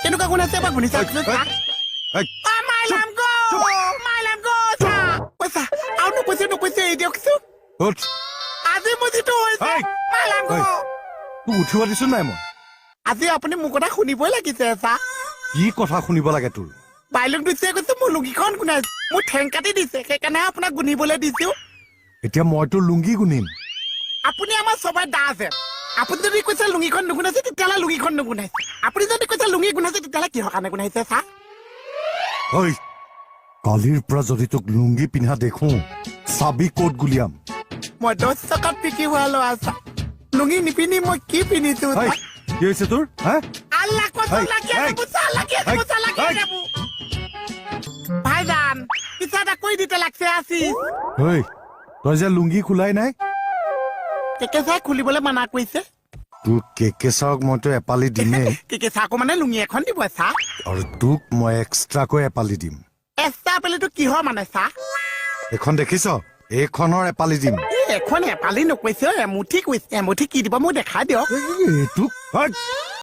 কেনেকুৱা গোন্ধাইছে এবাৰ গুণি চাওকচোন ছাৰ। এই, মাৰলাম গো, মাৰলাম গো ছাৰ। ঐ ছাৰ, আৰু নকৈছে নকৈছে, এই দিয়কচোন। উঠ। আজি মোৰ যিটো হৈছে, এই! মাৰলাম গো। এই! তোক উঠিব দিছো নাই মই? আজি আপুনি মোৰ কথা শুনিবই লাগিছে ছাৰ। কি কথা শুনিব লাগে তোৰ? বাইলুং দুচিয়ে কৈছে মোৰ লুঙিখন গুণাইছে, মোৰ ঠেং কাটি দিছে, সেইকাৰণে আপোনাক গুণিবলৈ দিছো। এতিয়া মই তোৰ লুংগি গুনিম? আপুনি আমাৰ চবাই দা আছে। আপুনি যদি কৈছে লুঙিখন নুগুনাইছে, তেতিয়াহ'লে লুঙিখন নুগুনাইছে। আপুনি যদি কৈছে লুঙি গুণাইছে, তেতিয়াহ'লে কিহৰ কাৰণে গুণাইছে ছাৰ? ঐ, কালিৰ পৰা যদি তোক লুংগি পিন্ধা দেখো, চাবি ক'ত গুলিয়াম। মই 10 টকাত বিক্ৰী হোৱা ল'ৰা ছাৰ, লুঙি নিপিন্ধি মই কি পিন্ধিছো? ঐ, কি হৈছে তোৰ হা? আল্লাহ কচম, এই, লাগি আছে এই, মোৰ ছাৰ, লাগি আছে এই, মোৰ ছাৰ, লাগি এই। আছে মোৰ। ভাইজান, পিছত আকৌ দিতে লাগছে আছি। ঐ, তই যে লুংগি খোলাই নাই? কেকে চাই খুলিবলৈ মানা কৰিছে। তোৰ কেকে চাওক মইতো এপালি দিমেই। কেকে চাহকো মানে লুঙি এখন দিব ছাৰ। আৰু তোক মই এক্সট্ৰাকৈ এপালি দিম। এক্সট্ৰা পেলিটো কিহৰ মানে ছাৰ? এইখন দেখিছ? এইখনৰ এপালি দিম। এই এখন এপালি নকৈছে, এমুঠি কৈছে। এমুঠি কি দিব মোক দেখাই দিয়ক। এইটোক, ঐ!